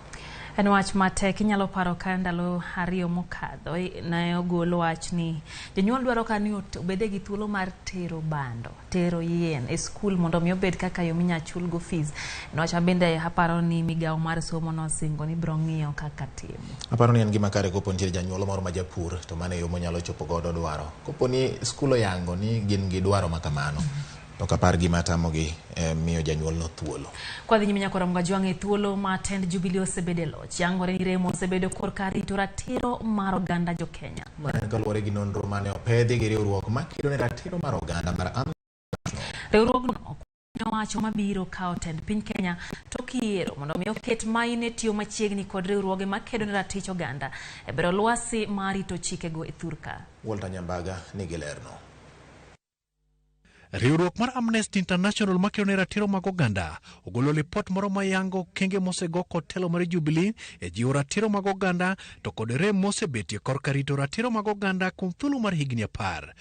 En wach matek, inyalo paro ka ndalo ariyo mokadho ne ogol wach ni jonyuol dwaro ka ni obede gi thuolo mar tero bando, tero yien e skul mondo mi obed kaka yo minyalo chulgo fees. En wach ma bende aparo ni migawo mar somo nosingo ni biro ng'iyo kaka timo. Aparo ni en gima kare kopo nitie janyuol moro ma japur to mano e yo monyalo chopo godo dwaro. Kopo ni skul oyango ni gin gi dwaro ma kamano, to ok apar gima tamogi miyo janyuol no thuolo. Kwa dhi nyime nyaka Ramogi Ajwang' e thuolo ma tend Jubilee osebedo e loch. Yangore ni remo osebedo korka rito ratiro mar oganda jo Kenya. Ma en kaluwore gi nonro mane opedhi gi riwruok makedo ne ratiro mar oganda mar Riwruogno owacho mabiro kawo tend piny Kenya tok yiero mondo mi oket maine tiyo machiegni kod riwruoge makedo ne ratich oganda e bero lwasi mar rito chikego e thurka. Walter Nyambaga nigi lerno. Riwruok mar Amnesty International makedo ne ratiro mag oganda ogolo lipot moro mayango okenge mosego kod telo mar Jubilee e jiwo ratiro mag oganda to kod rem mosebetie korka rito ratiro mag oganda kuom thuolo mar higni 10.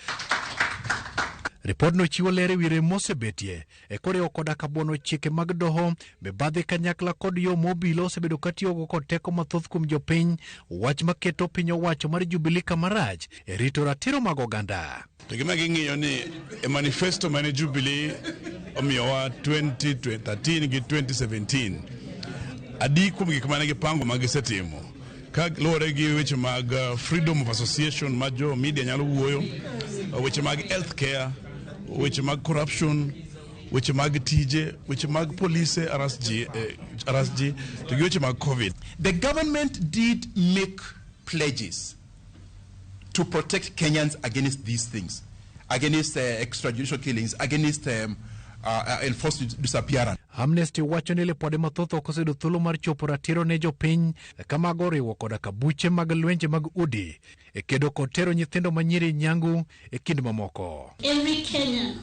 Ripodno chiwo ler e wi rem mosebetie e koriwo koda kabuono chike mag doho, mibadhi kanyakla kod yo mobilo osebedo katiyogo kod teko mathoth kuom jopiny, wach maketo piny owacho mar Jubilee kamarach e rito ratiro mag oganda. To gima ging'iyo ni e manifesto mane Jubilee omiyowa 2013 gi 2017, adi kuom gik mane gipango ma gisetimo ka luwore gi weche mag freedom of association ma jo media nyalo wuoyo, weche mag health care, weche mag corruption, weche mag tije, weche mag polise RSG, RSG to gi weche mag COVID. The government did make pledges to protect Kenyans against these things, against extrajudicial killings, against enforced disappearance. Amnesty wacho ni lipode mathoth ok oseyudo thuolo mar chopo ratiro ne jopiny ka mago oriwo koda ka buche mag lwenje mag udi e kedo kod tero nyithindo manyiri nyangu e kind mamoko. Every Kenyan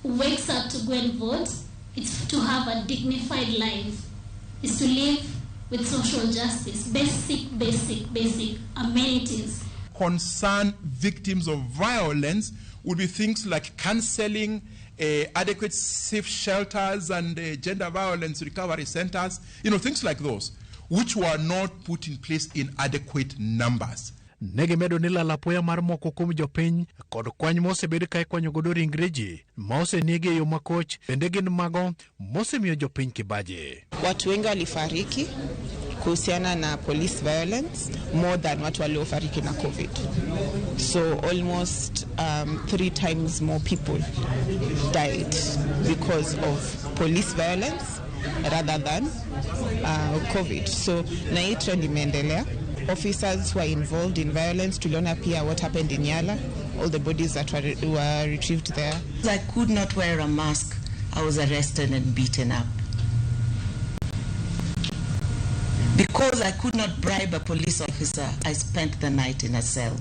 who wakes up to go and vote is to have a dignified life, is to live with social justice, basic, basic, basic amenities. Concern victims of violence would be things like counseling, adequate safe shelters and gender violence recovery centers, things like those, which were not put in place in adequate numbers. Ne gimedo ni lal apoya mar moko kuom jopiny kod kwany mosebed ka ikwanyo godo ringre ji ma osenegi e yo makoch bende gin mago mosemiyo jopiny kibaji. Watu wengi walifariki kuhusiana na police violence more than watu waliofariki na COVID. So almost 3 times more people died because of police violence rather than COVID. So na hii trend imeendelea. Officers who are involved in violence, tuliona pia what happened in Yala, all the bodies that were retrieved there. I could not wear a mask. I was arrested and beaten up. Because I could not bribe a police officer, I spent the night in a cell.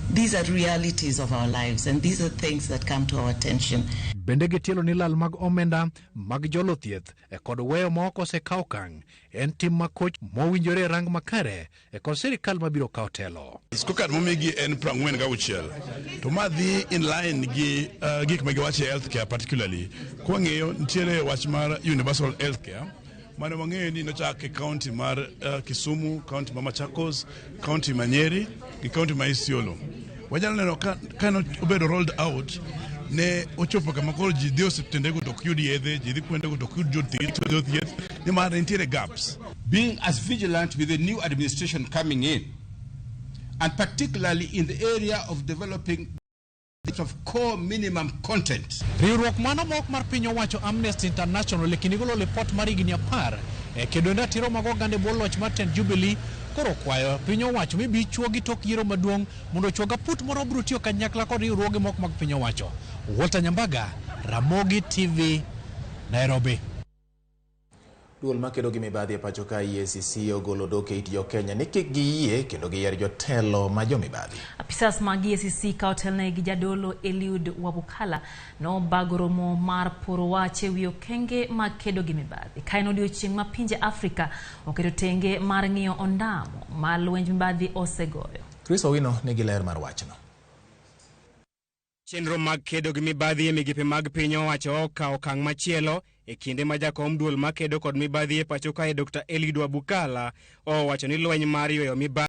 These are realities of our lives, and these are things that come to our attention. Bende gitielo ni lal mag omenda mag jolo thieth e kod weyo ma ok osekaw okang' en tim makoch mowinjore e rang makare e kod sirikal mabiro kawo telo. Scorecard momigi en 46, to ma dhi in line gi gik ma giwacho e healthcare particularly. Kwang'iyo nitiere wach mar universal healthcare mane wang'eyo ni nochak e county mar Kisumu, county ma Machakos, county ma Nyeri gi county ma Isiolo. Wanyalo neno ka obedo rolled out ne ochopo kama koro ji dhi osiptendego to ok yud yedhe, ji dhi kuondego to ok yud jothieth nimar nitiere gaps. Being as vigilant with the new administration coming in, and particularly in the area of developing of core minimum content. Riwruok mano mok mar piny owacho Amnesty International e kinde golo lipot mar higni 10 e kedo ne ratiro mag oganda e bwo loch mar tend Jubilee koro kwayo piny owacho mibi chuogi tok yiero maduong' mondo ochuog aput moro biro tiyo kanyakla kod riwruoge moko mag piny owacho. Walter Nyambaga, Ramogi TV, Nairobi. Duol makedo gi mibadhi e pacho ka EACC ogolo dok e it jo-Kenya ni kik giyie kendo giyier jotelo ma jomibadhi. Apisas mag EACC ka otelnegi gi jadolo Eliud Wabukala nobago romo mar poro wach e wi okenge mag kedo gi mibadhi. Ka en odiochieng' ma pinje Afrika oketo tenge mar ng'iyo ondamo ma lwenj mibadhi osegoyo. Chris Owino nigi ler mar wachno. Chenro mag kedo gi mibadhi e migepe mag piny owacho okawo okang' machielo e kinde ma jakom duol makedo kod mibadhi e pacho kae Dr. Eliud Wabukala owacho ni lweny mar yweyo mibadhi